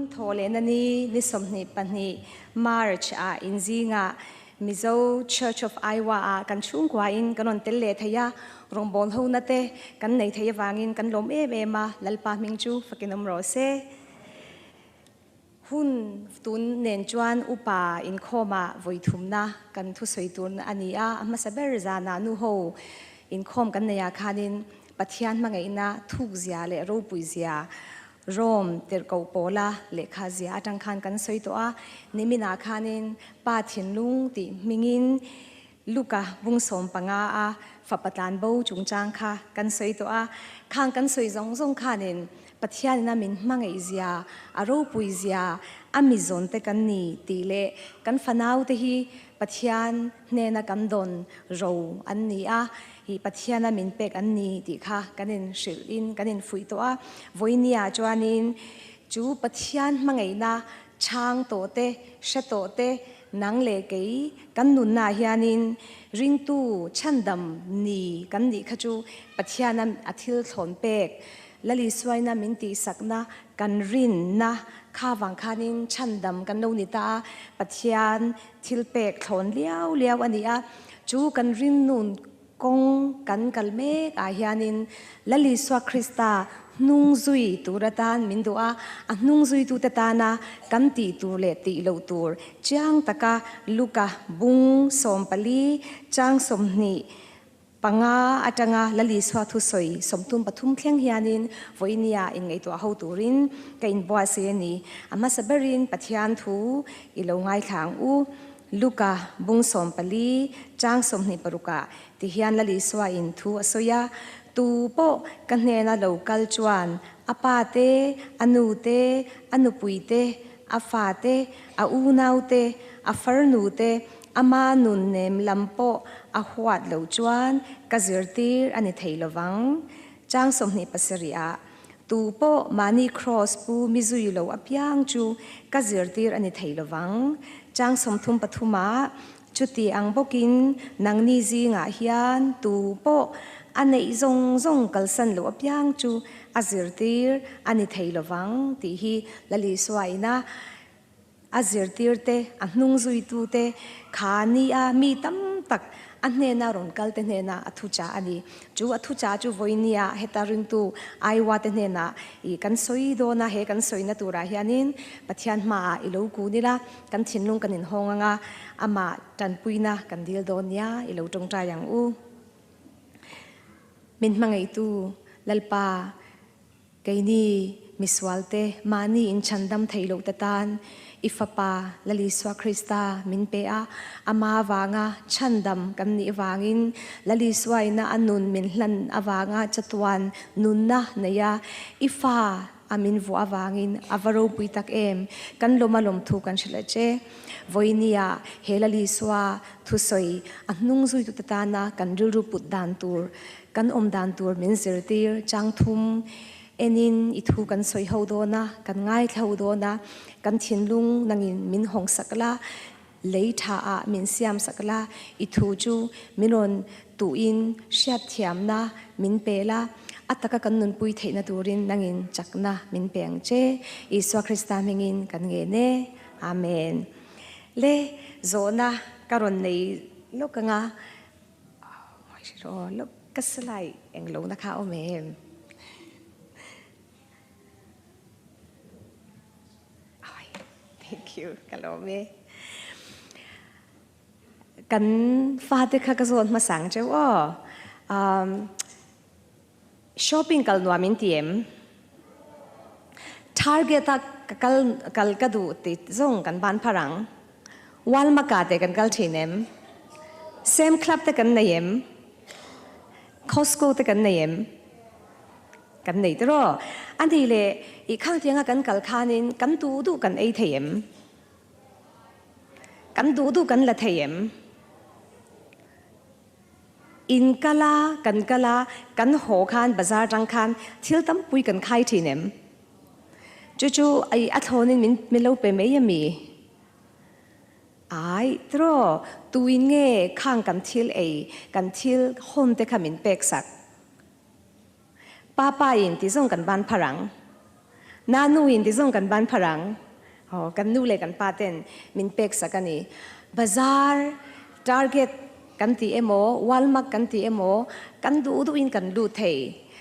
Thawhlehna ni ni 22 March ah inzingah Mizo Church of Iowa ah kan chhungkua in kan rawn tel leh thei a, rawngbâwl hona te kan nei thei avangin kan lawm em em a, Lalpa hming chu fakin awm rawh se. Hun tun nen chuan upa inkhawmah vawi thumna kan thusawi tur a ni a, a hmasa ber zanah nuho inkhawm kan neihah khanin Pathian hmangaihna thukzia leh ropuizia Rome tirhkoh pawla lehkha zia atang khan kan sawi tawh a, niminah khanin Pa thinlung tih hmingin Luka bung 15 a fapa tlanbo chungchang kha kan sawi tawh a, khang kan sawi zawng zawng khanin Pathianina min hmangaih zia, a ropui zia, a mi zawn te kan ni tih leh kan fanau te hi Pathian hnena kan dawn ro an ni a, hi Pathiana min pek an ni tih kha kan in hrilh in kan in fuih tawh a. Vawinia chuanin chu Pathian hmangaihna chhang tawh te, hre tawh te, nang leh kei kan nunnaah hianin ringtu chhandam ni kan nih kha chu Pathiana a thil thlawn pek, Lalisuaina min tihsakna kan rinna kha vang khanin chhandam kan lo ni ta a, Pathian thil pek thlawn liau liau a ni a. Chu kan rinnun kawng kan kal mek ah hianin Lalisua Krista hnung zui tur atan min duh a, a hnung zuitute tana kan tih tur leh tih loh tur chiang taka Luka bung 14 chang 25 atanga Lalisua thusawi 33 thleng hianin vawinia inngaihtuah ho turin ka inbuatsaih a ni. A hmasa berin Pathian thu i lo ngaithla ang u. Luka bung 14 chang 26 ah tihian Lal Isua in thu a sawi a, Tu pawh ka hnena lo kal chuan a pa te, a nu te, a nupui te, a fa te, a unau te, a farnu te, ama nun nem lam pawh a huat loh chuan ka zirtir a ni thei lovang. Chang 27 ah Tu pawh mahni kraws pu mi zui lo apiang chu ka zirtir a ni thei lovang. Chang 33 ah, Chuti ang bawkin nangni zingah hian tu pawh a neih zawng zawng kalsan loh apiang chu a zirtir a ni thei lovang tih hi Lalisua ina A zirtirte, a hnungzuitute kha nia mi tam tak a hnena rawn kalte hnena a thuchah a ni. Chu a thuchah chu vawinia heta ringtu Iowa-te hnenah i kan sawi dawn a, he kan sawina turah hianin Pathian hmaah i lo kun ila, kan thinlung kan inhawng anga amah tanpuina kan dil dawn nia i lo tawngtai ang u. Min hmangaihtu Lalpa. Keini misualte mahni inchhandam thei loh te tan i Fapa Lal Isua Krista min pe a, Ama avanga chhandam kan nih avangin Lal Isua ina a nun min hlan avanga chatuan nunna nei a, i Fa a min vuah avangin a va ropui tak em! Kan lawm a lawmthu kan hrilh a che. Vawinia he Lal Isua thusawi a hnung zuitute tana kan rilru put dan tur Kan awm dan tur min zirtir chang thum enin i thu kan sawi ho dawn a, kan ngaithla ho dawn a, kan thinlung nangin min hawng sak la, lei tha ah min siam sak la, i thu chu min rawn tuhin hriatthiamna min pe la, a taka kan nunpui theihna turin nangin chakna min pe ang che. Isua Krista hmingin kan ngen e. Amen. Le zawhna ka rawn nei lawk anga. Ka salai eng lo na kha awm em? Thank you, ka lawm e. Kan fate kha ka zawn hmasang cheu aw. Shopping kal nuam in ti em? Target a ka kal kal ka duh ti zawng kan ban phar ang. Walmart te kan kal thin em? Sam Club te kan nei em? Costco te kan nei em? Kan nei tiraw? A nih leh i khang tianga kan kal khanin kan duh duh kan ei thei em? Kan duh duh kan la thei em? In kal a, kan kal a, kan haw khan bazar tang khan thil tampui kan khai thin em? Chu chu ai a thlawnin min min lo pe mai ami? Ai tiraw, tuin nge khang kan thil ei, kan thil hawn te kha min pek sak? Papa in ti zawng kan ban phar ang. Na nu in ti zawng kan ban phar ang. Aw, kan nu leh kan pa ten min pek sak a ni. Bazar, Target kan ti emaw, Walmart kan ti emaw, kan duh duh in kan lut thei.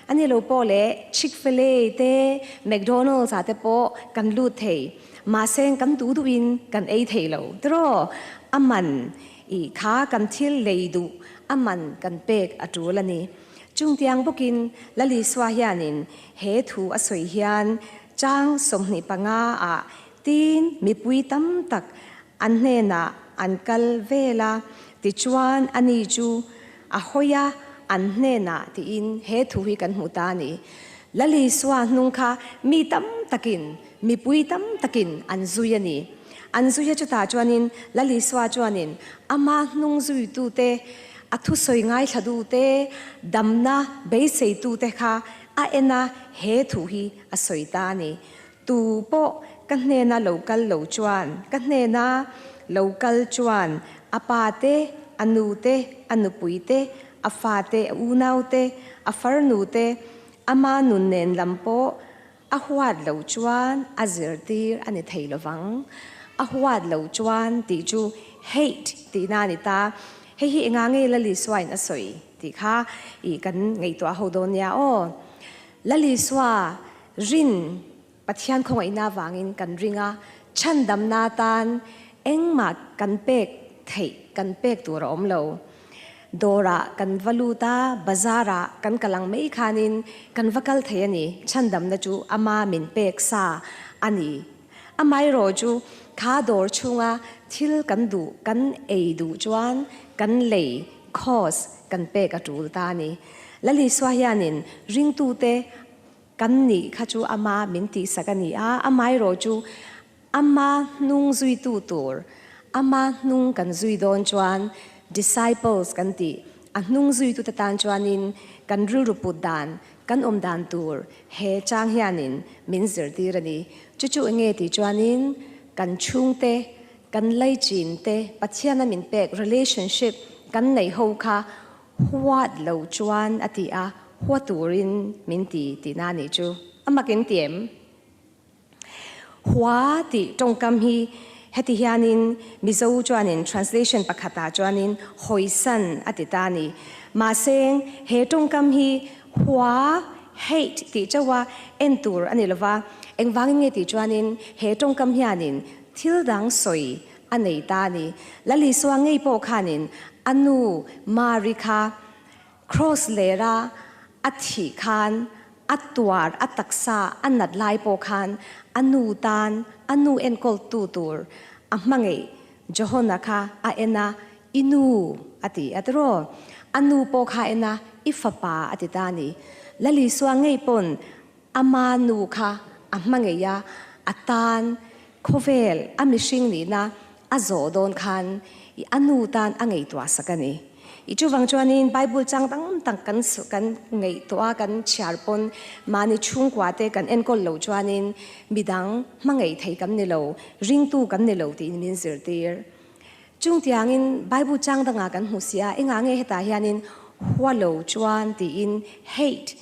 A ni lo pawh leh Chick-fil-A te, McDonald's ah te pawh kan lut thei. Mahse kan duh duh in kan ei thei lo. Tiraw? A man i kha kan thil lei duh a man kan pek a tul a ni. Chungtiang bawkin Lalisua hianin he thu a sawi hian chang 25 ah tin mipui tam tak an hnenah an kal vel a, tichuan ani chu a hawi a, an hnenah tiin he thu hi kan hmu ta a ni. Lalisua hnung kha mi tam takin, mipui tam takin an zui a ni. An zui a chutah chuanin Lalisua chuanin ama hnung zuitute, a thusawi ngaithladute, damna beiseitute kha a en a, he thu hi a sawi ta a ni. Tu pawh ka hnena lo kal lo chuan, ka hnena lo kal chuan a pa te, a nu te, a nupui te, a fa te, a unau te, a farnu te, ama nun nen lam pawh a huat lo chuan a zirtir a ni thei lovang. A huat lo chuan tih chu hate tihna a ni ta. Hei hi enga nge Lalisua-in a sawi tih kha i kan ngaihtuah ho dawn nia aw. Lalisua Rin, Pathian khawngaihna avangin kan ring a, chhandamna atan engmah kan pek theih kan pek tur a awm lo. Dawrah kan va lut a, bazarah kan kal ang mai khanin kan va kal thei a ni, chhandamna chu ama min pek sa a ni. Amaherawh chu kha dawr chhunga thil kan duh kan ei duh chuan kan lei, cost, kan pek a tul ta a ni. Lalisua hianin ringtute Kan nih kha chu ama min tihsak a ni a, amaherawh chu ama hnung zuitu tur, ama hnung kan zui dawn chuan disciples kan tih, a hnung zuitute tan chuanin kan rilru put dan, kan awm dan tur he chang hianin min zirtir a ni. Chu chu enge tih chuanin kan chhungte, kan laichin te, Pathiana min pek relationship kan neih ho kha Huat lo chuan a ti a, hua turin min ti tihna a nih chu. A mak in ti em? Hua tih tawngkam hi heti hianin Mizo chuanin translation pakhatah chuanin hawisan a ti ta a ni. Mahse, he tawngkam hi hua, hate, tih chauha en tur a ni lova, engvangin nge tih chuanin he tawngkam hianin thil dang sawi a nei ta a ni. Lalisua ngei pawh khanin a nu Mari kha Cross lera a thih khan a tuar a taksa a nat lai pawh khan a nu tan a nu enkawltu tur a hmangaih Johana kha a en a, I nu a ti a tiraw? A nu pawh kha a en a, I fapa a ti ta a ni. Lalisua ngei pawn Ama nu kha a hmangaih a, a tan khawvel a mihring nihna a zawh dawn khan i a nu tan a ngaihtuah sak a ni. I chuvang chuanin Bible chang tam tak kan kan ngaihtuah a, kan chhiar pawn mahni chhungkua te kan enkawl loh chuanin midang hmangaih thei kan ni lo, ringtu kan ni lo tiin min zirtir. Chungtiangin Bible chang dangah kan hmu si a, engah nge hetah hianin hua lo chuan tiin hate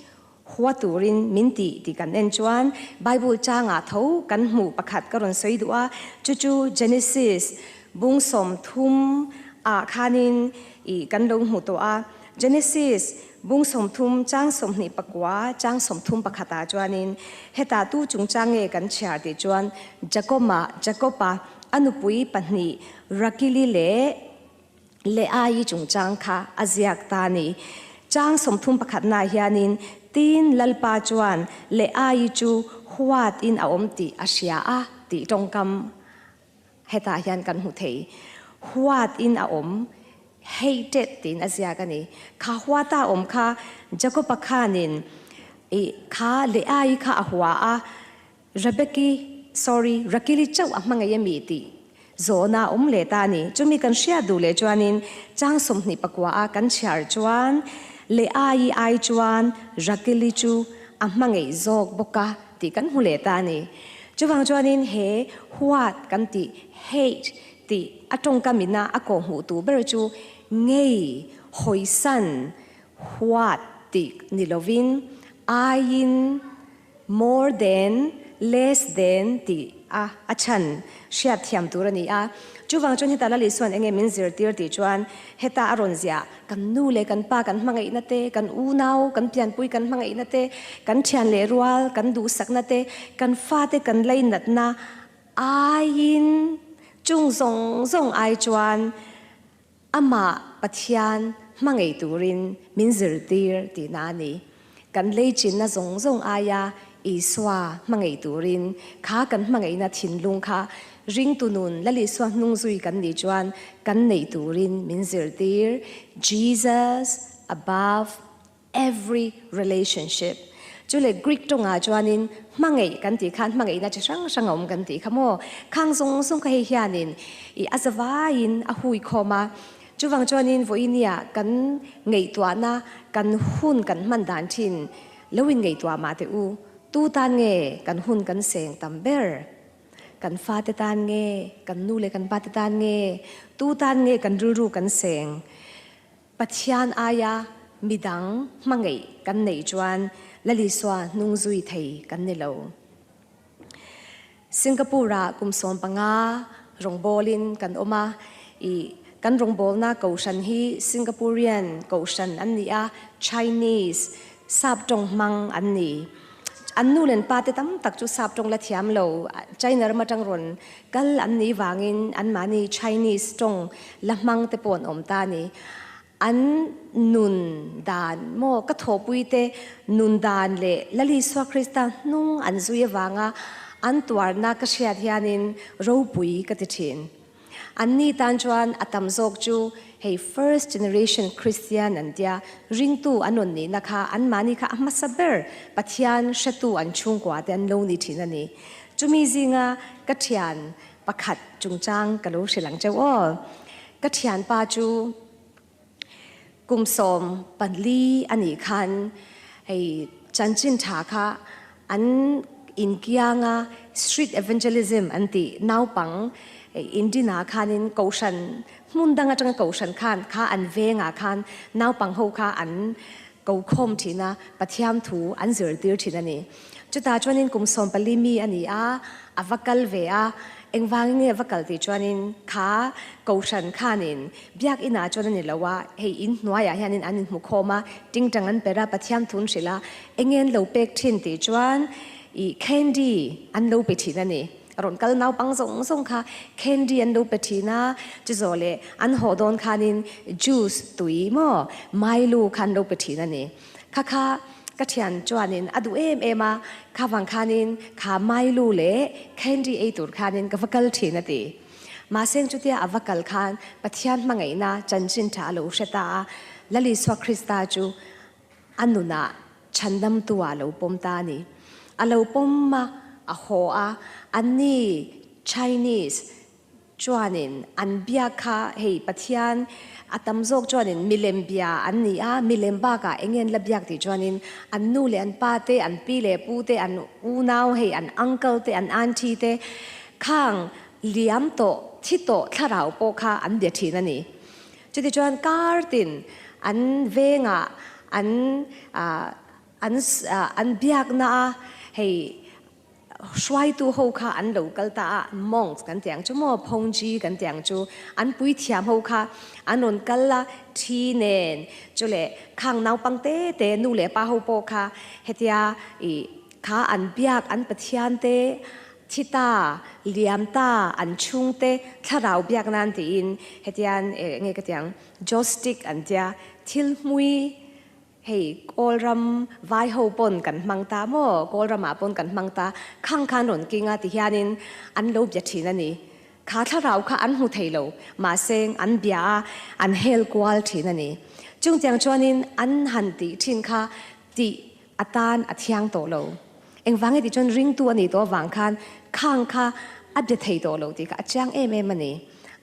Hua turin min ti tih kan en chuan Bible changah tho kan hmuh pakhat ka rawn sawi duh a, chu chu Genesis bung 30 ah khanin ih kan lo hmu tawh a. Genesis bung 30 chang 29 chang 31 ah chuanin hetah tu chungchang nge kan chhiar tih chuan Jacob-a Jacob-a a nupui pahnih Rakili leh Leaii chungchang kha a ziak ta a ni. Chang 31 naah hianin tin Lalpa chuan Leaii chu huat in a awm tih a hria a tih tawngkam hetah hian kan hmu thei. Huat in a awm, hated tiin a ziak a ni. Kha huata awm kha Jakoba khanin ih kha Leaii kha a hua a, Rebeki, sorry, Rakili chauh a hmangaih a mi tih zawhna a awm leh ta a ni. Chumi kan hriat duh leh chuanin chang 29 a kan chhiar chuan Leaii ai chuan Rakili chu a hmangaih zawk bawk a tih kan hmu leh ta a ni. Chuvang chuanin he huat kan tih, hate, tih a tawngkam ina a kawhhmuh tu ber chu ngei, hawisan, huat tih ni lovin aiin, More than less than tih a a chhan hriat thiam tur a ni a. Chuvang chuan heta Lali chuan enge min zirtir tih chuan heta a rawn ziah kan nu leh kan pa kan hmangaihna te, kan unau kan pianpui kan hmangaihna te, kan thian leh rual kan duhsakna te, kan fate kan leinatna aiin chung zawng zawng ai chuan Amah Pathian hmangaih turin min zirtir tihna a ni. Kan lei chinna zawng zawng aia Isua hmangaih turin kha kan hmangaihna thinlung kha ringtu nun Lal Isua hnung zui kan nih chuan kan neih turin min zirtir, Jesus above every relationship. Chu leh Greek tawngah chuanin hmangaih kan tih khan hmangaihna chi hrang hrang a awm kan tih kha maw? Khang zawng zawng kha hei hianin i a zavaiin a hui khawm a. Chuvang chuanin vawiinia kan ngaihtuahna kan hun kan hman dan thin lo in ngaihtuah mah teh u. Tu tan nge kan hun kan seng tam ber? Kan fate tan nge? Kan nu leh kan pate tan nge? Tu tan nge kan rilru kan seng? Pathian aia midang hmangaih kan neih chuan Lalisua hnung zui thei kan ni lo. Singapore-ah kum 15 rawngbawlin kan awm a, i kan rawngbawlna kohhran hi Singaporean kohhran an ni a, Chinese sap tawng hmang an ni. An nu leh an pa te tam tak chu sap tawng la thiam lo, China ram atang rawn kal an nih vangin anmahni Chinese tawng la hmang te pawh an awm ta a ni. An nun dan maw ka thawhpui te nun dan leh Lal Isua Krista hnung an zui avanga an tuarna ka hriat hianin ropui ka ti thin. Anni tan chuan a tam zawk chu hei first generation Christian an tia, ringtu an rawn nihna kha anmahni kha a hmasa ber Pathian hretu an chhungkua te an lo ni thin a ni. Chumi zinga ka thian pakhat chungchang ka lo hrilh ang cheu aw. Ka thianpa chu Kum 14 a nih khan hei chanchin tha kha an inkianga street evangelism an tih naupang indinah khanin kohhran hmun dang atanga kohhran khan kha an vengah khan naupang ho kha an ko khawm thin a, Pathian thu an zirtir thin a ni. Chutah chuanin kum 14 mi a ni a, a va kal ve a, engvangin nge a va kal tih chuanin kha kohhran khanin Biakinah chuan a ni lo a, hei in hnuaiah hianin an inhmu khawm a, tingtang an per a, Pathian thu an hrilh a, enge an lo pek thin tih chuan ih candy an lo pe thin a ni. A rawn kal naupang zawng zawng kha candy an lo pe thin a, chuzawh leh an haw dawn khanin juice tui maw Milo kha an lo pe thin a ni. Kha kha ka thian chuanin a duh em em a, kha vang khanin kha Milo leh candy ei tur khanin ka va kal thin a ti. Mahse chutia a va kal khan Pathian hmangaihna chanchin tha a lo hre ta a, Lal Isua Krista chu a nunah chhandamtu ah a lo pawm ta a ni. A lo pawm a, a haw a, anni Chinese chuanin an biak kha hei Pathian a tam zawk chuanin milem bia an ni a, milem bakah eng nge an la biak tih chuanin an nu leh an pa te, an pi leh pu te, an unau hei an uncle te, an auntie te Khang liam tawh, thi tawh thlarau pawh kha an bia thin a ni. Chutichuan kar tin an vengah an an an biakna a hei hruaitu ho kha an lo kal ta a, monks kan tih ang chu maw, phongji kan tih ang chu, an puithiam ho kha an rawn kal a, thi nen chu leh khang naupang te te nu leh pa ho pawh kha hetia ih kha an biak an Pathian te Thi ta, liam ta, an chhungte thlarau biak nan tiin hetian enge ka tiang joystick an tia thil hmui hei kawl ram vai ho pawn kan hmang ta maw kawl ramah pawn kan hmang ta khang khan rawn king a ti hianin an lo bia thin a ni. Kha thlarau kha an hmu thei lo mahse an bia a an hel kual thin a ni. Chungtiang chuanin an han tih thin kha tih a tan a thiang tawh lo. Engvang nge tih chuan ringtu a nih tawh avang khan khang kha a bia thei tawh lo tih kha a chiang em em a ni.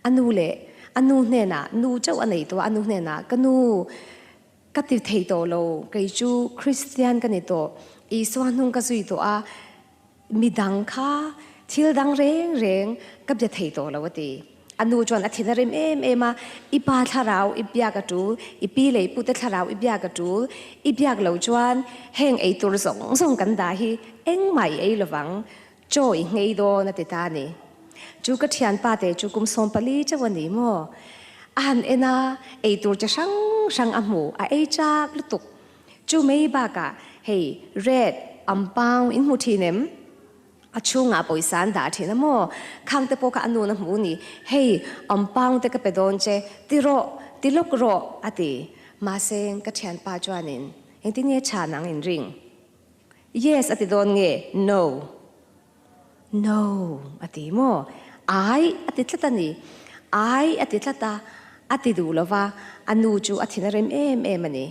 A nu leh a nu hnenah, nu chauh a nei tawh a, a nu hnenah, Ka nu, ka ti thei tawh lo, kei chu Kristian ka ni tawh, Isua hnung ka zui tawh a, midang kha thil dang reng reng ka bia thei tawh lo a ti. A nu chuan a thin a rim em em a, I pa thlarau i biak a tul, i pi leh i pute thlarau i biak a tul, i biak lo chuan heng ei tur zawng zawng kan dah hi engmah i ei lovang, chaw i nghei dawn a ti ta a ni. Chu ka thianpa te chu kum 14 chauh a ni maw? A han en a, ei tur chi hrang hrang a hmu, a ei chak lutuk. Chu mai bakah hei red ampang in hmu thin em? A chhungah pawisa an dah thin a maw? Khang te pawh kha a nun a hmu ni. Hei ampang te ka pe dawn che, ti rawh, ti lawk rawh a ti. Mahse ka thianpa chuanin engtin nge chhan ang in ring? Yes a ti dawn nge? No. No a ti maw? Ai a ti tlat a ni. Ai a ti tlat a, a ti duh lo va, a nu chu a thin a rem em em a ni.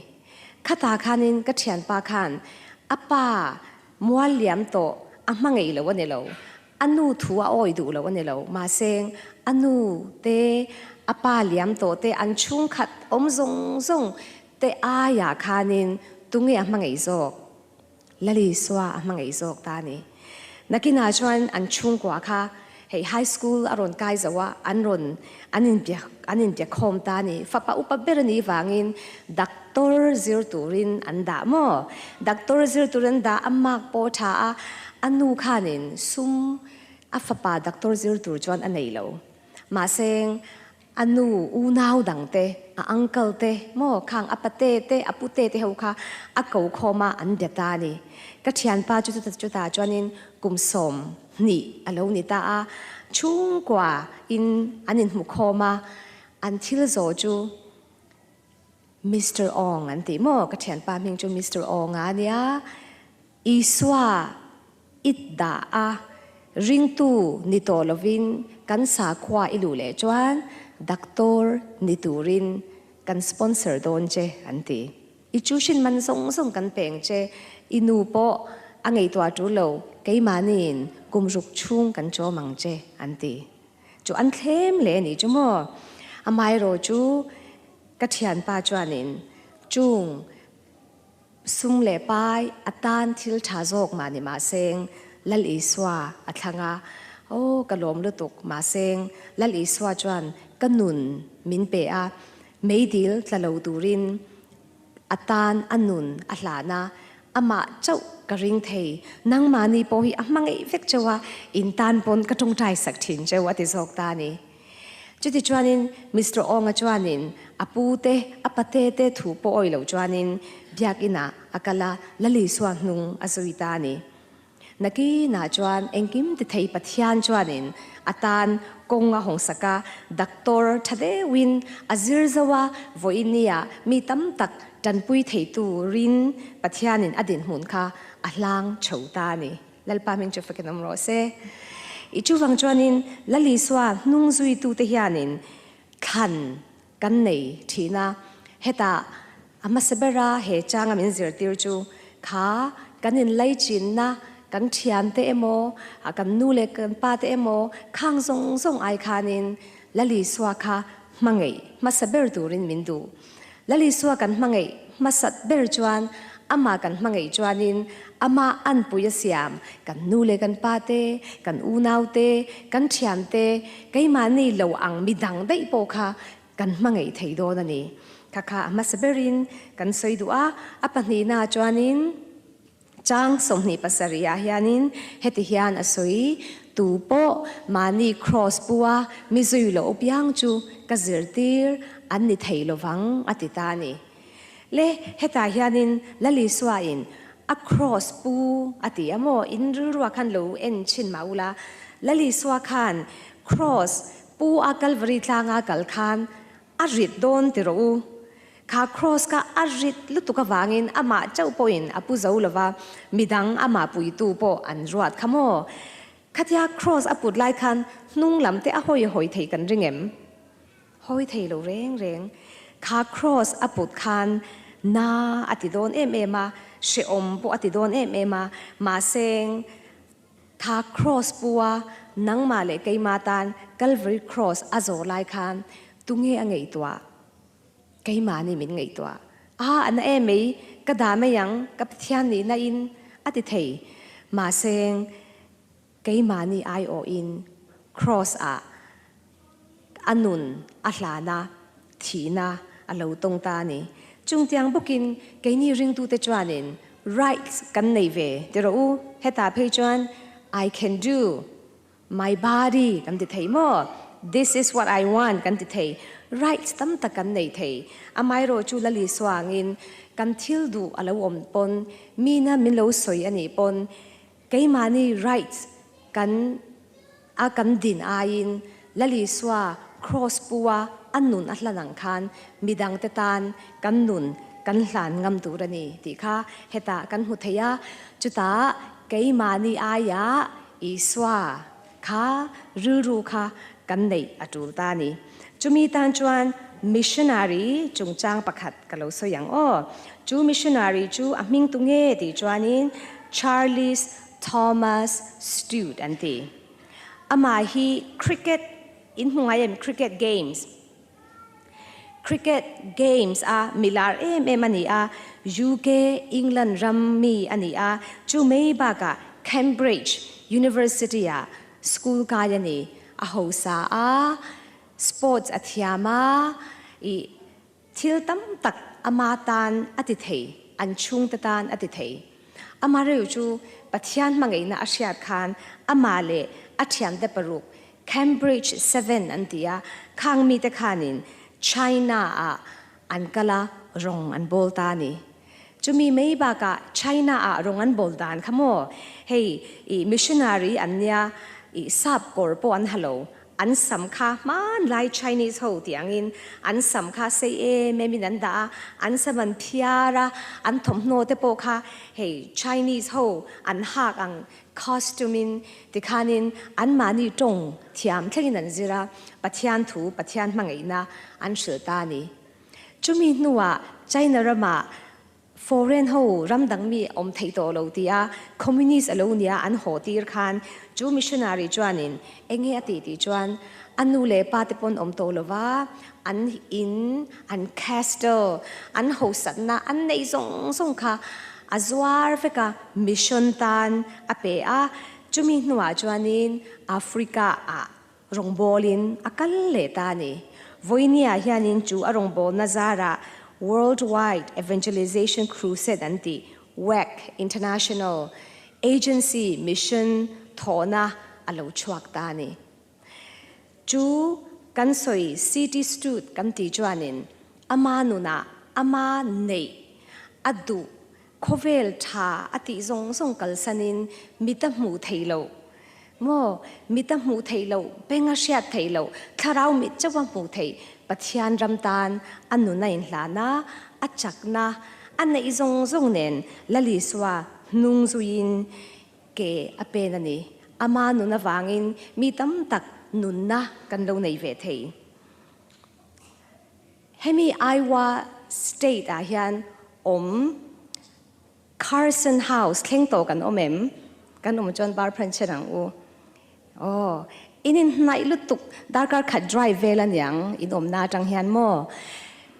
Khatah khanin ka thianpa khan a pa mual liam tawh a hma ngei lo a ni lo, a nu thu a awi duh lo a ni lo, mahse a nu te, a pa liam tawh te, an chhungkhat awm zawng zawng te aiah khanin tunge a hma ngei zawk? Lalisua a hmangaih zawk ta a ni. Nakinah chuan an chhungkua kha hei high school a rawn kai zo a, an rawn an inbia an inbiakhawm ta a ni. Fapa upa ber a nih vangin doctor zir turin an dah maw? Doctor zir turin an dah, a mark pawh a tha a, a nu khanin sum a fapa doctor zir tur chuan a nei lo. Mahse A nu unau dang te, a uncle te maw khang a pate te, a pute te ho kha a ko khawm a, an bia ta a ni. Ka thianpa chu chutah chuanin kum 20 a lo ni ta a, chhungkua in an inhmu khawm a, an thil zawh chu Mister Ong an ti maw, ka thianpa hming chu Mister Ong a nia, Isua i dah a, ringtu ni tawh lovin kan sakhua i luh leh chuan doctor ni turin kan sponsor dawn che an ti. I tuition man zawng zawng kan peng che, i nu pawh a ngaihtuah tul lo, keimahniin kum ruk chhung kan chawm ang che an ti. Chu an thlem leh a nih chu maw? Amaherawh chu ka thianpa chuanin chung Sum leh pai a tan thil tha zawk mah ni mahseng Lal Isua a thlang a, Aw ka lawm lutuk mahseng Lal Isua chuan ka nun min pe a, meidil tla lo turin a tan a nun a hlan a, amah chauh ka ring thei, nangmahni pawh hi a hmangaih vek chauh a, in tan pawn ka tawngtai sak thin chauh a ti zawk ta a ni. Chuti chuanin Mister Awnga chuanin a pu te, a pate te thu pawh awih loh chuanin biakinah a kal a, Lalisua hnung a zui ta a ni. Nakinah chuan engkim ti thei Pathian chuanin a tan kawng a hawngsak a, doctor tha deuhin a zir zo a, vawinia mi tam tak tanpui theitu rin Pathianin a dinhmun kha a hlang chho ta a ni. Lalpa hming chu fakin awm rawh se. I chuvang chuanin Lal Isua hnung zuitute hianin thlan kan nei thin a, hetah a hmasa bera he changa min zirtir chu kha kan inlaichinna kan thiante emaw, kan nu leh kan pa te emaw khang zawng zawng ai khanin Lal Isua kha hmangaih hmasa ber turin min duh. Lal Isua kan hmangaih hmasat ber chuan amah kan hmangaih chuanin amah anpui a siam, kan nu leh kan pa te, kan unau te, kan thian te, keimahni lo ang midang daih pawh kha kan hmangaih thei dawn a ni. Kha kha a hmasa berin kan sawi duh a, a pahnihna chuanin Chang 27 ah hianin heti hian a sawi, Tu pawh mahni kraws pu a mi zui loh piang chu ka zirtir an ni thei lovang a ti ta a ni. Le hetah hianin Lal Isuain a kraws pu a ti a maw? In rilruah khan lo en chhin mah ula, Lal Isua khan kraws pu a Kalvari tlanga kal khan A rit dawn ti rawh u. Kha Kross kha a rit lutuk avangin amah chauh pawhin a pu zo lova, midang amah puitu pawh an ruat kha maw? Khatia Kross a put lai khan hnung lam te a hawi hawi thei kan ring em? Hawi thei lo reng reng. Kha Kross a put khan na a ti dawn em em a, hrehawm pawh a ti dawn em em a, mahse Kha Kross pu a nangmah leh keimah tan Calvary Kross a zawh lai khan tunge a ngaihtuah? Keimahni min ngaihtuah. A a na em mai, ka dah mai ang, ka Pathian nihna in a ti thei. Mahse, keimahni aiawhin Kross ah. A nun a hlan a, thihna a lo tawng ta a ni. Chungtiang bawkin keini ringtute chuanin rights kan nei ve ti rawh u. Hetah phei chuan I can do my body kan ti thei maw? This is what I want kan ti thei. Rights tam tak kan nei thei. Amaherawh chu Lali suangin kan thil duh a lo awm pawn, mina min lo sawi a nih pawn keimahni rights kan A kan din aiin Lal Isua Kraws pu-a a nun a hlan ang khan midangte tan kan nun kan hlan ngam tur a ni tih kha hetah kan hmu thei a. Chutah keimahni aiah Isua kha rilru kha kan neih a tul ta a ni. Chumi tan chuan missionary chungchang pakhat ka lo sawi ang aw. Chu missionary chu a hming tu nge tih chuanin Charles Thomas Stewart an ti. Amah hi cricket in hmu ngai em cricket games cricket games a milar em em a ni a, UK England ram mi a ni a, chu mai bakah Cambridge University ah school kai a ni. A hausa a, sports a thiam a, ih Thil tam tak ama tan a ti thei, an chhungte tan a ti thei. Ama reu chu Pathian hmangaihna a hriat khan amah leh a thiante paruk Cambridge Seven an ti a, khang mite khanin China-ah an kal a, rawng an bawl ta a ni. Chumi mai bakah China-ah rawng an bawl dan kha maw? Hei i missionary an nia, i sap kawr pawh an ha lo, An sam kha hmanlai Chinese ho tih angin an sam kha sei em em in an dah a, an sam an phiar a, an thawmhnaw te pawh kha hei Chinese ho an hak ang costume in tikhanin anmahni tawng thiam thlengin an zir a, Pathian thu, Pathian hmangaihna an hrilh ta a ni. Chumi hnuah China ramah Foreign ho ram dang mi awm theih tawh lo tia Communist a lo nia an haw tir khan chu missionary chuanin enge a tih tih chuan a nu leh pa te pawn awm tawh lova an in, an castle, an hosatna an neih zawng zawng kha a zuar vek a, mission tan a pe a, chumi hnuah chuanin Africa ah Rawngbawlin a kal leh ta a ni. Vawinia hianin chu a rawngbawlna zarah Worldwide Evangelization Crusade an tih, WEC, International Agency Mission thawhna a lo chhuak ta a ni. Chu kan sawi CT Stud kan tih chuanin ama nunah ama neih a duh Khawvel tha a tih zawng zawng kalsanin mit a hmuh theih loh maw? Mit a hmuh theih loh, beng a hriat theih loh, thlarau mit chauh a hmuh theih Pathian ram tan a nun a inhlan a, a chakna a neih zawng zawng nen Lal Isua hnung zuiin ke a pen a ni. Ama nun avangin mi tam tak nunna kan lo nei ve thei. Hemi Iowa State ah hian awm Carson House thleng tawh kan awm em? Kan awm chuan bar phan chen ang u. Aw, in inhnaih lutuk darkar khat drive vel aniang in awmna atang hian maw?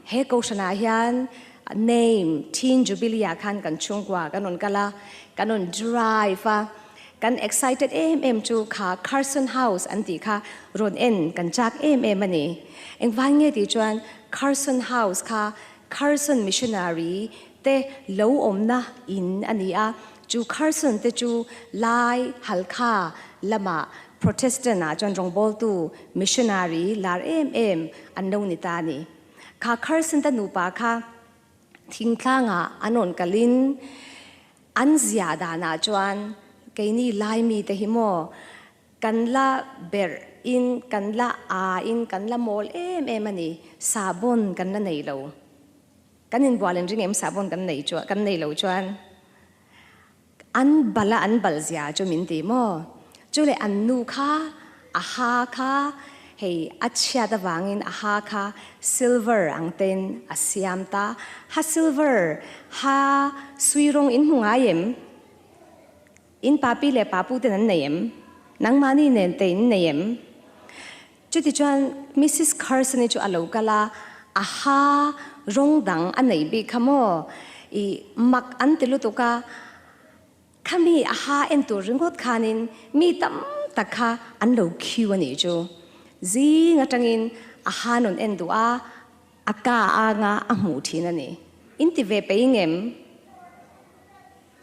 He kohhran ah hian name Teen Jubilee ah khan kan chhungkua kan rawn kal a, kan rawn drive a, kan excited em em chu kha Carson House an tih kha rawn en kan chak em em a ni. Engvan nge tih chuan Carson House kha Carson Missionary te lo awmna in a ni a, chu Carson te chu Lai Halkha lamah Protestant ah chuan rawngbawltu missionary lar em em an lo ni ta a ni. Kha Carson te nupa kha thingtlangah an rawn kalin An ziah danah chuan keini Laimi te hi maw kan la berh in kan la aa in kan la mawl em em a ni, sahbawn kan la nei lo. Kan inbual in ring em sahbawn kan nei chuan kan nei lo chuan an bal a an bal zia chu min ti maw? Chu leh an nu kha a ha kha hei a chhiat avangin a ha kha silver ang ten a siam ta. Ha silver ha sui rawng in hmu ngai em? In papi leh papu ten an nei em? Nangmahni nen te in nei em? Chuti chuan Missus Carson-i chu a lo kal a, a ha rawng dang a nei bik kha maw? I mak an ti lutuk a. Khami a ha en tur ringawt khanin mi tam tak kha an lo khiu a nih chu. Zing atangin a ha nun en duh a, a ka anga a hmuh thin a ni. In ti ve peih ngem?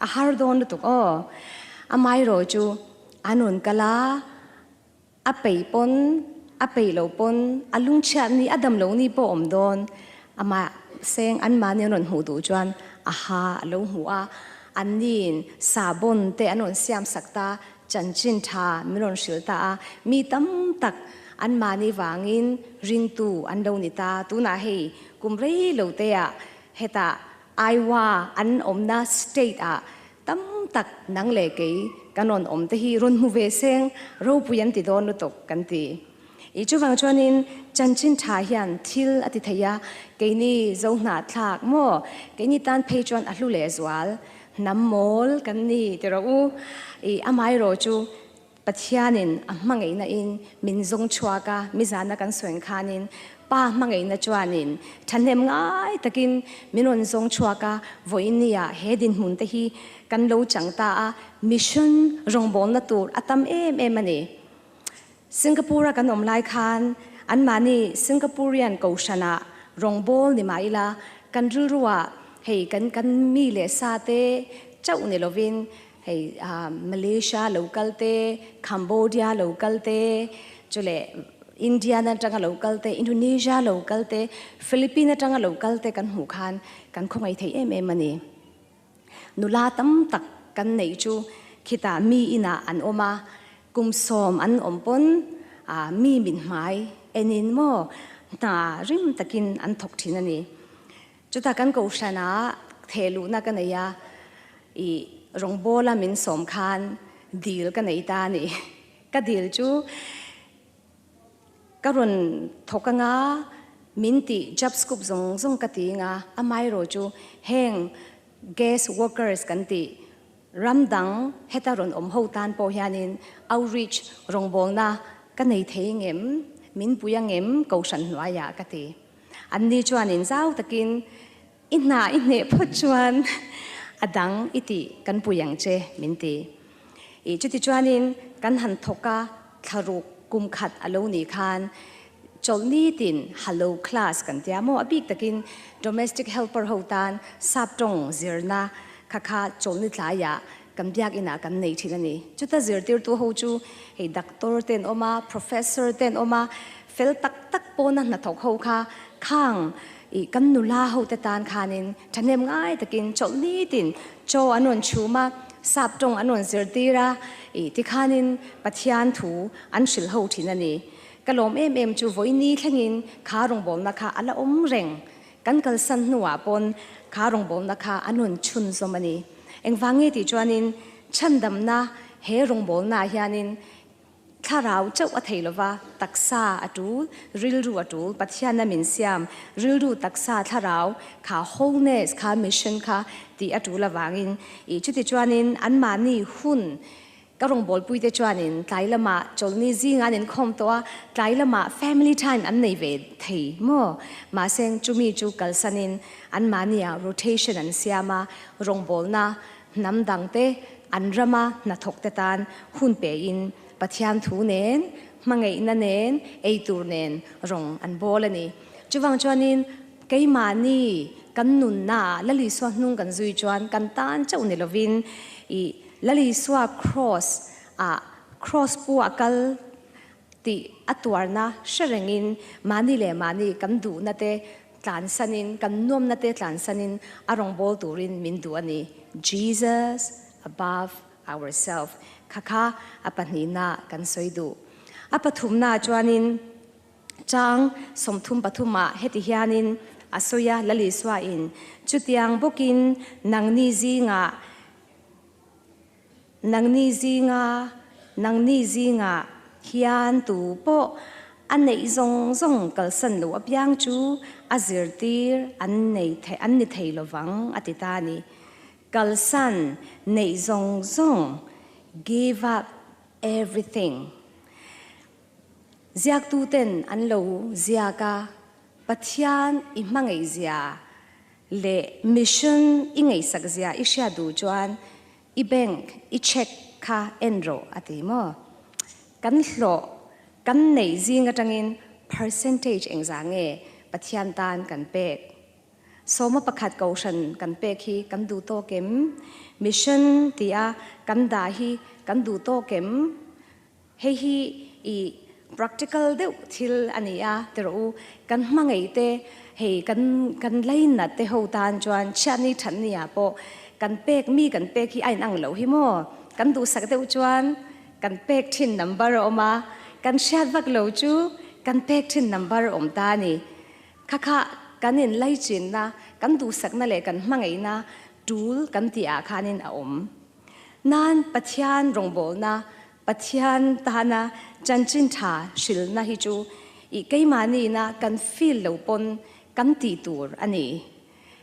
A har dawn lutuk aw. Amaherawh chu a nun kal a, a peih pawn, a peih lo pawn, a lungchhiat ni, a dam lo ni pawh awm dawn. Amah seng anmahni an rawn hmuh duh chuan a ha a lo hmu a, anniin sahbawn te an rawn siam sak ta, chanchin tha min rawn hrilh ta a, mi tam tak anmahni vangin ringtu an lo ni ta. Tunah hei kum rei lo te ah hetah Iowa an awmna state ah tam tak nang leh kei kan rawn awm te hi rawn hmu ve seng ropui an ti dawn lutuk kan ti. I chuvang chuanin chanchin tha hian thil a ti thei a, keini zo hnahthlak maw keini tan phei chuan a hlu leh zual hnam mawl kan ni ti rawh u. I amaherawh chu Pathianin a hmangaihna in min zawng chhuak a, mizana kan sawi khanin Pa hmangaihna chuanin thahnem ngai takin min rawn zawng chhuak a, vawiinnia he dinhmun te hi kan lo chang ta a, mission rawngbawlna tur a tam em em a ni. Singapore-a kan awm lai khan anmahni Singaporean kohhranah rawngbâwl ni mah ila, kan rilruah hei kan kan mi leh sa te chauh ni lovin Hei Malaysia lo kal te, Cambodia lo kal te, chu leh India atanga lo kal te, Indonesia lo kal te, Philippine atanga lo kal te kan hmuh khan kan khawngaih thei em em a ni. Nula tam tak kan neih chu khitah mi inah an awm a, kum sawm an awm pawn mi mithmai enin maw hna rim takin an thawk thin a ni. Chutah kan kohhranah thehluhna ka nei a, i rawngbawla min sawm khan dil ka nei ta a ni. Ka dil chu ka rawn thawk anga min tih job scope zawng zawng ka ti anga, amaherawh chu heng guest workers kan tih ram dang heta rawn awm ho tan pawh hianin outreach rawngbawlna ka nei thei ngem, min pui angem kohhran hnuaiah ka ti. Anni chuanin zau takin i hna i hneh phawt chuan a dang i tih kan pui ang che min ti. I chuti chuanin kan han thawk a, thlaruk kum khat a lo nih khan chawlhni tin hello class kan tia maw? A bik takin domestic helper ho tan sap tawng zirna kha kha chawlhni tlaiah kan biakinah kan nei thin a ni. Chuta zirtirtu ho chu hei doctor te an awm a, professor te an awm a, Fel tak tak pawna hnathawk ho kha khang i kan nula ho te tan khanin thahnem ngai takin chawlh nitin chaw an rawn chhum a, sap tawng an rawn zirtir a, i tikhanin Pathian thu an hrilh ho thin a ni. Ka lawm em em chu vawiini thlengin kha rawngbawlna kha a la awm reng. Kan kalsan hnuah pawn kha rawngbawlna kha an rawn chhun zawm a ni. Engvang nge tih chuanin chhandamna he rawngbawlnaah hianin Thlarau chauh a thei lova, taksa a tul, rilru a tul, Pathianna min siam, rilru, taksa, thlarau kha wholeness kha mission kha tih a tul avangin ih chuti chuanin anmahni hun ka rawngbawlpui te chuanin tlai lamah chawlhni zinga an inkhawm tawh a, tlai lamah family time an nei ve thei maw? Mahse chumi chu kalsanin anmahniah rotation an siam a, rawngbawlna Hnam dangte an rama hnathawkte tan hun pein Pathian thu nen, hmangaihna nen, eitur nen rawng an bawl a ni. Chuvang chuanin keimahni kan nunnaah Lal Isua hnung kan zui chuan kan tan chauh ni lovin i Lal Isua Kraws ah Kraws pu a kal tih a tuarna hre rengin mahni leh mahni kan duhna te tlansanin, kan nuamna te tlansanin a rawngbâwl turin min duh a ni. Jesus above ourself kha kha a pahnihna kan sawi duh. A pathumna chuanin chang 33 ah heti hianin a sawi a, Lal Isuain, Chutiang bawkin nangni zingah, Nangni zinga, nangni zingah hian tu pawh a neih zawng zawng kalsan lo apiang chu a zirtir an nei thei, an ni thei lovang a ti ta a ni. Kalsan neih zawng zawng, give up everything. Ziaktuten an lo ziak a, Pathian i hmangaihzia leh mission i ngaihsakzia i hriat duh chuan I bank i check kha en rawh a ti maw? Kan hlawh, Kan neih zing atangin percentage engzah nge Pathian tan kan pek? Sawma pakhat kohhran kan pek hi kan duh tawk em? Mission tia kan dah hi kan duh tawk em? Hei hi i practical deuh thil a ni a, ti rawh u. Kan hmangaih te, hei kan kan lainat te ho tan chuan chhiatni thatni ah pawh kan pek mi kan pek hi a inang loh hi maw? Kan duhsak deuh chuan kan pek thin number a awm a, kan hriat vak lo chu kan pek thin number a awm ta a ni. Kha kha kan inlaichinna, kan duhsakna leh kan hmangaihna tul kan tih ah khanin a awm. Nan Pathian rawngbawlna, Pathian tana chanchin tha hrilhna hi chu i keimahniina kan feel lo pawn kan tih tur a ni.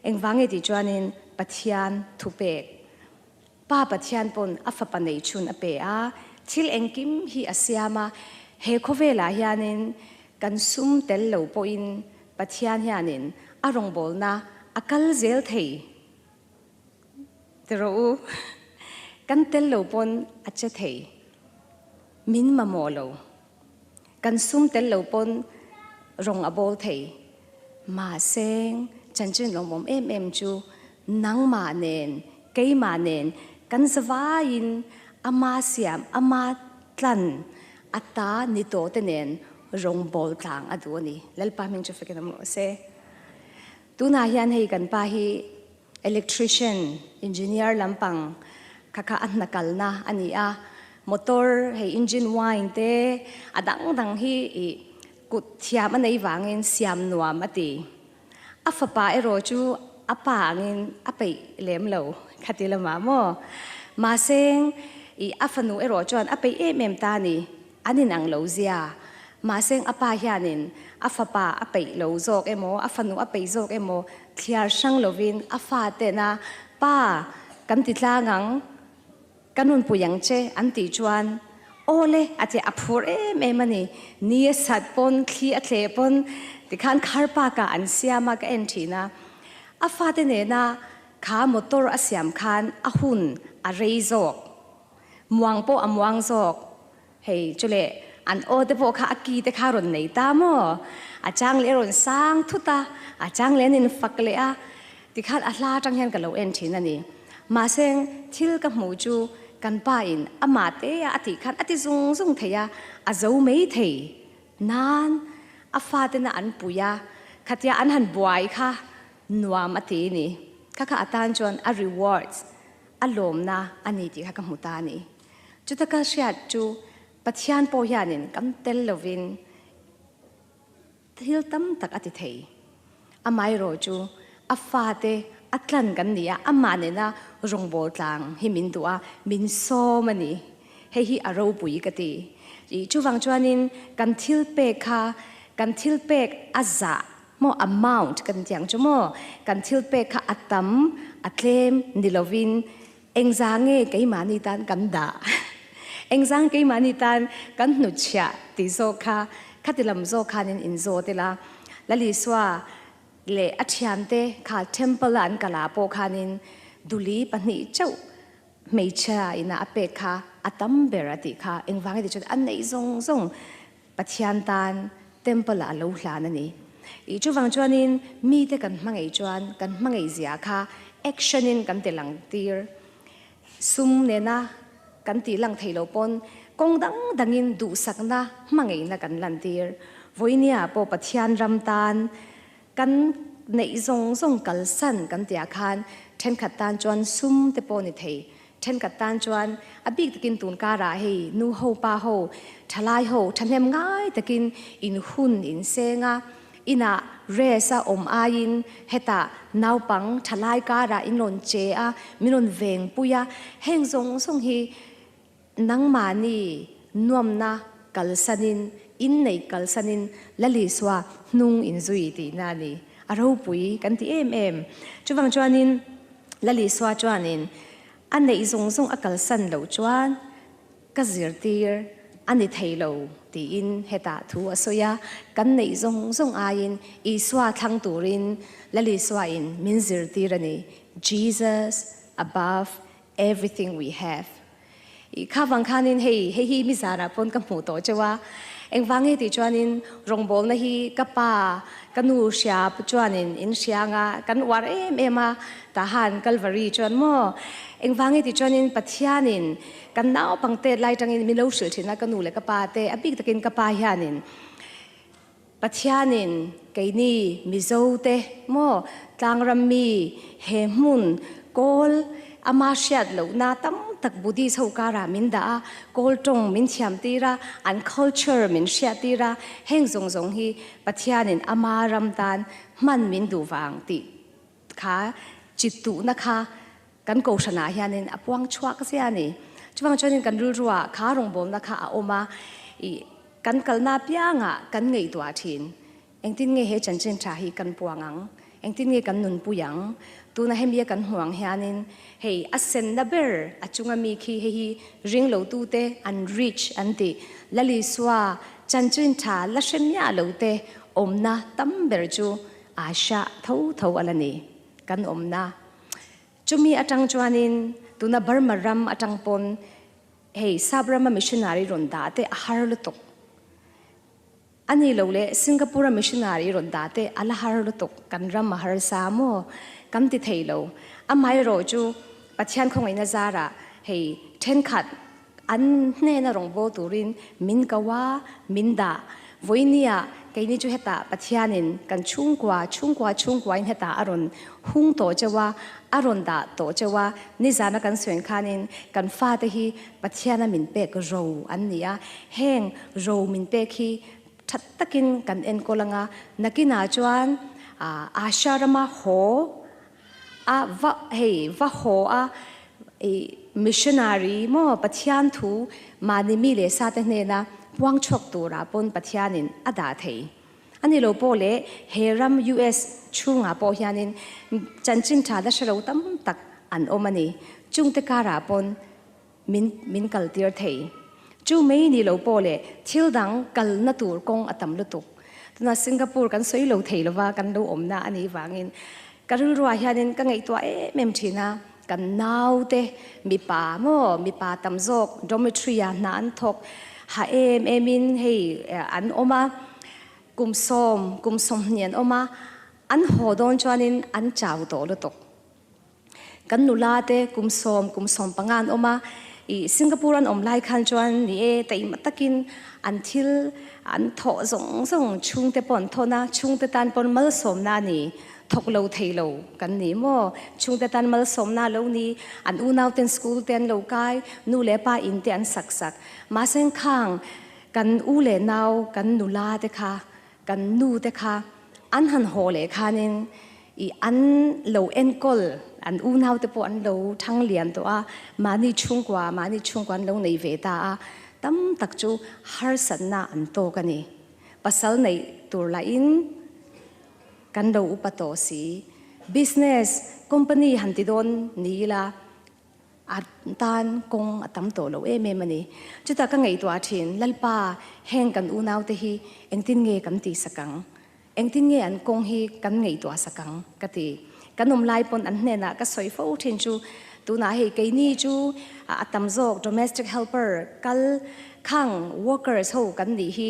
Engvange tih chuanin Pathian thupek Pa Pathian pawn a fapa nei chhun a pe a, thil engkim hi a siam a, he khawvelah hianin kan sum tel lo pawhin Pathian hianin a rawngbawlna a kal zel thei ti rawh u, kan tel lo pawn a che thei, min mamawh lo, kan sum tel lo pawn rawng a bawl thei, mahse chanchin lawmawm em em chu nangmah nen Keimah nen kan zavaiin ama siam, ama tlan a ta ni tawh te nen rawngbawl tlang a duh a ni. Lalpa hming chu fakin awm rawh se. Tunah hian hei kan pa hi electrician, engineer lampang kha kha a hna kalna a ni a, motor hei engine wine te a dang dang hi ih kut thiam a nei vangin siam nuam a ti. A fapa erawh chu a pa angin a peih lem lo khati lamah maw? Mahse, i a fanu erawh chuan a peih em em ta a ni, an inang lo zia. Mahse, a pa hianin a fapa a peih lo zawk emaw, a fanu a peih zawk emaw thliar hrang lovin a fatena pa kan ti tlang ang, Ka nunpui ang che an tih chuan aw le a ti a phur em em a ni. Ni a sat pawn, thli a tleh pawn tikhan car park ah an siam a ka en thin a. A fate nena kha motor a siam khan a hun a rei zawk. Muang pawh a muang zawk. Hei chule an aw te pawh kha a ki te kha rawn nei ta maw? A chang leh a rawn sang thut a, a chang leh an infak leh a, tikhan a hla atang hian ka lo en thin a ni. Mahse thil ka hmuh chu kan pa in amah te a a tih khan a ti zung zung thei a, a zo mai thei nan a fatena an pui a, khatia an han buai kha nuam a ti a ni. Kha kha atan chuan a rewards, a lawmna a ni tih kha ka hmu ta a ni. Chuta ka hriat chu Pathian pawh hianin kan tel lovin thil tam tak a ti thei. Amaherawh chu a fate a tlan kan ni a, amah nena rawngbâwl tlang hi min duh a, min sâwm a ni. Hei hi a ropui ka ti. Chuvang chuanin kan thil pek kha kan thil pek a zah maw amount kan ti ang chu maw, kan thil pek kha a tam a tlem ni lovin Engzah nge keimahni tan kan dah? Engzah keimahni tan kan hnutchhiah tih zawk kha khati lam zawk khanin in zawt ila. Lalisua leh a thiante kha temple a an kal ah pawh khanin duli pahnih chauh hmeichhia ina a pek kha a tam ber a tih kha engvang iti chuan a neih zawng zawng Pathian tan temple ah a lo hlan a ni. Ih chuvang chuanin mite kan hmangaih chuan kan hmangaih zia kha action in kan ti lang tir. Sum nena kan tih lang thei lo pawn kawng dang dangin duhsakna hmangaihna kan lan tir. Vawinia pawh Pathian ram tan kan neih zawng zawng kalsan kan tihah khan thenkhat tan chuan sum te pawh ni thei. Thenkhat tan chuan a bik takin tun karah hei nu ho pa ho thalai ho thahnem ngai takin in hun in seng a, inah rest a awm aiin hetah naupang thalai karah in rawn che a, min rawn veng pui a, heng zawng zawng hi nangmahni nuamna kalsanin innei kalsanin Lalisua hnung in zui tihna a ni. A ropui kan ti em em. Chuvang chuanin Lalisua chuanin a neih zawng zawng a kalsan loh chuan ka zirtir a ni thei lo tiin hetah thu a sawi a, kan neih zawng zawng aiin Isua thlang turin Lalisuain min zirtir a ni, Jesus above everything we have. I kha vang khanin hei hei hi mi zanah pawn ka hmuh tawh cheu a. Engvang nge tih chuanin rawngbawlna hi ka pa, ka nu hria chuanin in hria anga kan uar em em a, tahan Kalvari chuan maw engvang nge tih chuanin Pathianin kan naupangte lai tangin min lo hrilh thin a, ka nu leh ka pa te, a bik takin ka pa hianin Pathianin keini Mizo te maw tlangram mi he hmun kawl ama hriat lohna tam tak Buddhist ho karah min dah a, kawl tawng min thiam tir a, an culture min hriat tir a, heng zawng zawng hi Pathianin ama ram tan hman min duh vang tih kha chittuhna kha kan kohhranah hianin a puang chhuak zia a ni. Chuvang chuanin kan rilruah kha rawngbawlna kha a awm a, ih kan kalna apiangah kan ngaihtuah thin. Engtin nge he chanchin tha hi kan puang ang? Engtin nge kan nunpui ang? Tuna hemi a kan hmuh ang hianin hei a senna ber a chunga mi khi hei hi ring lo tute an reach an tih Lalisua chanchin tha la hre miah lo te awmna tam ber chu Asia tho tho a la ni. Kan awmna Chumi atang chuanin tuna Burma ram atang pawn hei sap rama missionary rawn dah te a har lutuk. A ni lo le Singapore a missionary rawn dah te a la har lutuk, kan ram a harsa maw kan ti thei lo. Amaherawh chu Pathian khawngaihna zarah hei thenkhat An hnena rawngbâwl turin min ko a, min dah. Vawinia keini chu hetah Pathianin kan chhungkua, chhungkua chhungkuain hetah a rawn hung tawh cheu a, a rawn dah tawh cheu a. Nizana kan sawi khanin kan fate hi Pathiana min pek ro an ni a, heng ro min pek hi that takin kan enkawl anga, nakinah chuan Asia rama haw A va hei va haw a i missionary maw Pathian thu mahni mi leh sa te hnena puang chhuak turah pawn Pathianin a dah thei a ni lo pawh leh he ram US chhungah pawh hianin chanchin tha la hre lo tam tak an awm a ni. Chungte karah pawn min min kal tir thei. Chu mai ni lo pawh leh thil dang kalna tur kawng a tam lutuk. Tuna Singapore kan sawi lo thei lova kan lo awmna a nih vangin ka rilruah hianin ka ngaihtuah em em thin a, kan naute mipa maw mipa tam zawk dormitory ah hna an thawk ha em em in hei an awm a, kum sawm kum sawmhnih an awm a, an haw dawn chuanin an chau tawh lutuk. Kan nula te kum sawm, kum 15 an awm a, ih Singapore an awm lai khan chuan ni e taima takin an thil an thawh zawng zawng chhungte pawh an thawn a, chhungte tan pawn malsawmna a ni, thawk lo thei lo kan ni maw, chhungte tan malsawmna a lo ni, an unau ten school te an lo kai, nu leh pa in te an sak sak, mahse khang kan u leh nau kan nula te kha kan nu te kha an han haw leh khanin i an lo enkawl an unau te pawh an lo thang lian tawh a, mahni chhungkua mahni chhungkua an lo nei ve ta a, tam tak chu harsatna an tawk a ni. Pasal neih tur lahin kan lo upa tawh si. Business company han ti dawn ni ila A tan kawng a tam tawh lo em em a ni. Chutah ka ngaihtuah thin, Lalpa, heng kan unaute hi engtin nge kan tihsak ang? Engtin nge an kawng hi kan ngaihtuah sak ang? ka ti. Kan awm lai pawn an hnenah ka sawi fo thin chu, tunah hei keini chu a tam zawk domestic helper kal khang workers ho kan nih hi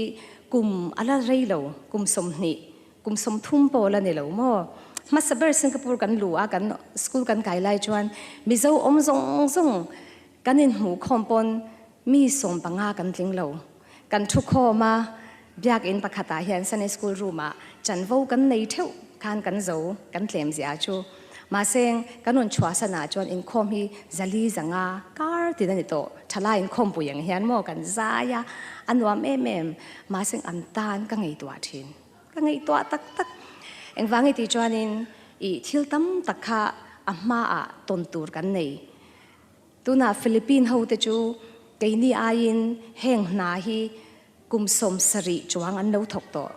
kum a la rei lo, kum 20 Kum 30 pawh la ni lo maw? Hmasa ber Singapore kan luh a, kan school kan kai lai chuan Mizo awm zawng zawng kan inhmuh khawm pawn mi 15 kan tling lo. Kan thu khawm a, biakinn pakhatah hian Sunday school room ah chanvo kan nei theuh khan kan zo, kan tlem zia chu. Mahse kan rawn chhuahsan ah chuan inkhawm hi zali zanga kar tin a ni tawh. Thalai inkhawmpui ang hian maw kan zai a, a nuam em em. Mahse an tan ka ngaihtuah thin. Ka ngaihtuah tak tak. Engvang i tih chuanin i thil tam tak kha a hmaah tawn tur kan nei. Tunah Philippine ho te chu keini aiin heng hna hi kum 70 chuang an lo thawk tawh.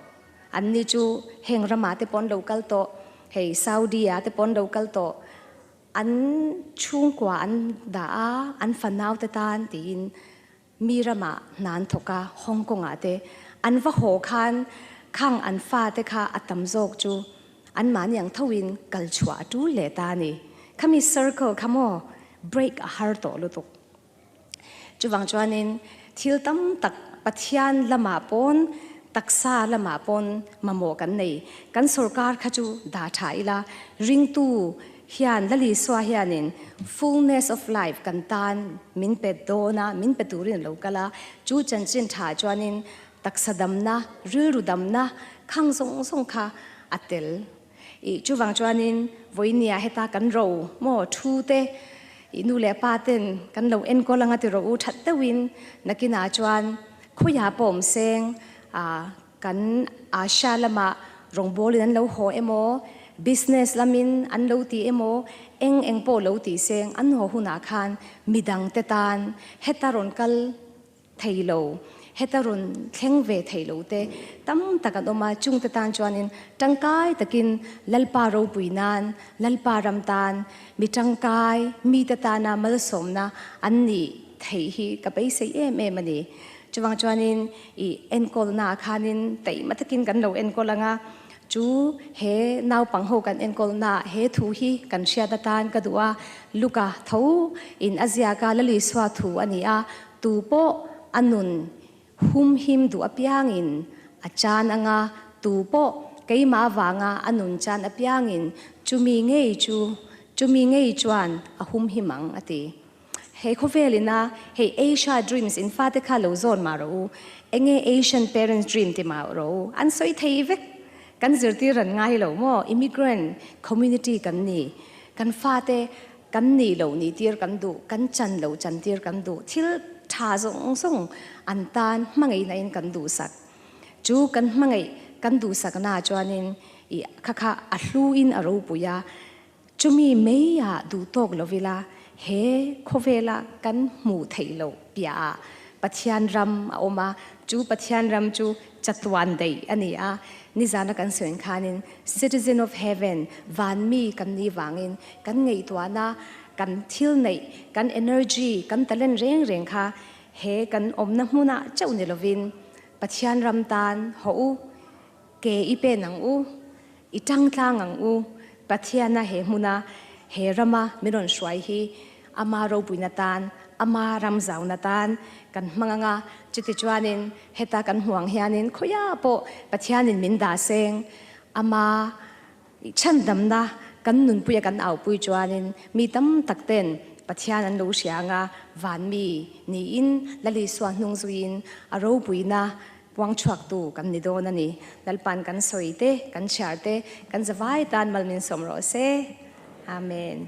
Anni chu heng ramah te pawh an lo kal tawh, hei Saudi ah te pawh an lo kal tawh. An chhungkua an dah a, an fanau te tan tiin Mi ramah hna an thawk a, Hong Kong ah te an va haw khan khang an fa te kha a tam zawk chu anmahni ang tho in kal chhuah a tul leh ta a ni. Khami circle kha maw break a har tawh lutuk. Chuvang chuanin thil tam tak. Pathian lamah pawn taksa lamah pawn mamawh kan nei. Kan sorkar kha chu dah tha ila, ringtu hian Lal Isua hianin fullness of life kan tan min pe dawn a, min pe turin a lo kal a, chu chanchin tha chuanin taksa damna, rilru damna khang zawng zawng kha a tel. Ih chuvang chuanin vawinia heta kan ro maw thu te ih nu leh pa ten kan lo enkawl anga ti rawh u that deuhin nakinah chuan khawiah pawh awm seng ah kan Asia lamah rawngbawlin an lo haw emaw business lamin an lo ti emaw eng eng pawh lo ti seng an haw hunah khan midang te tan heta rawn kal thei lo, heta rawn thleng ve thei lo te tam tak an awm a, chungte tan chuanin tangkai takin Lalpa ropui nan, Lalpa ram tan mi tangkai mite tana malsawmna an nih theih hi ka beisei em em a ni. Chuvang chuanin i enkawlnaah khanin taima takin kan lo enkawl ang a, chu he naupang ho kan enkawlnaah he thu hi kan hriat atan ka duh a, Luka tho in a ziak a, Lalisua thu a ni a, Tu pawh a nun humhim duh apiangin a chan anga, tu pawh keimah avanga a nun chan apiangin chumi ngei chu chumi ngei chuan a humhim ang, a ti. He khawvel ina hei Asia Dreams in fate kha lo zawn mah rawh u, enge Asian Parents Dream ti mah rawh u, an sawi thei vek. Kan zirtir an ngai lo maw? Immigrant community kan ni. Kan fate Kan nih lo nih tir kan duh, kan chan lo chan tir kan duh, thil tha zawng zawng an tan hmangaihna in kan duhsak. Chu kan hmangaih kan duhsakna chuanin i kha kha a hlu in a ropui a, chumi mei ah duh tawk lo ila he khawvela kan hmuh theih loh piah ah Pathian ram a awm a, chu Pathian ram chu chatuan daih a ni a, nizana kan sawi khanin citizen of heaven, van mi kan nih vangin kan ngaihtuahna, kan thil neih, kan energy, kan talent reng reng kha he kan awmna hmunah chauh ni lovin Pathian ram tan haw u, ke i pen ang u, i tang tlang ang u, Pathiana he hmuna he rama min rawn hruai hi ama ropuina tan, ama ram zauna tan kan hmang ang a, chutichuanin heta kan hmuh ang hianin khawiah pawh Pathianin min dah seng, ama I chhandamna kan nunpuia kan aupui chuanin mi tam tak ten Pathian an lo hria anga van mi niin Lal Isua hnung zuiin a ropuina puang chhuaktu kan ni dawn a ni. Lalpan kan sawi te, kan chhiar te, kan zavai tan mal min sawm rawh se. Amen.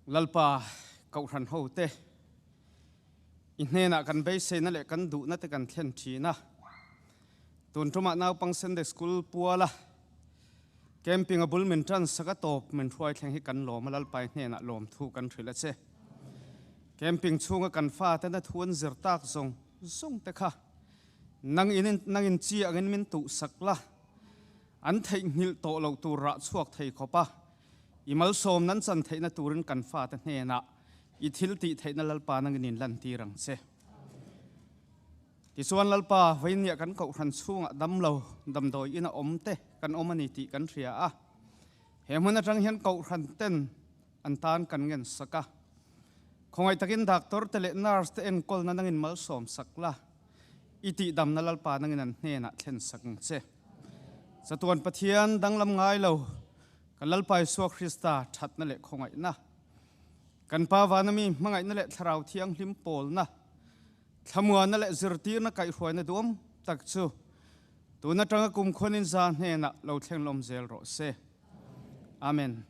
Lalpa Kohhran hote, i hnenah kan beiseina leh kan duhna te kan thlen thin a. Tun tumah naupang Sunday School puala camping a bul min tan sak a tawp min hruai thleng hi kan lawm a, Lalpa i hnenah lawmthu kan hrilh a che. Camping chhunga kan fate na thu an zir tak zawng zawng te kha nang in nang in chi angin min tuh sak la, an theihnghilh tawh loh tur rah chhuak thei khawp a. I malsawm nan chan theihna turin kan fate hnenah i thil tih theihna Lalpa nangin in lantir ang che. Tichuan Lalpa, vawinia kan kohhran chhungah damlo, damdawi ina awm te kan awm a ni tih kan hria a. He hmun atang hian kohhran ten an tan kan ngen sak a. Khawngaih takin doctor te leh nurse te enkawlna nangin malsawm sak la, i tihdamna Lalpa nangin an hnenah thlen sak ang che. Chatuan Pathian danglam ngai lo, Kan Lalpa Isua Krista thatna leh khawngaihna, kan Pa vana mi hmangaihna leh Thlarau Thianghlim pawlna, thlamuanna leh zirtirna kaihhruaina duam tak chu tun atanga kum khuanin za hnenah lo thleng lawm zel rawh se. Amen.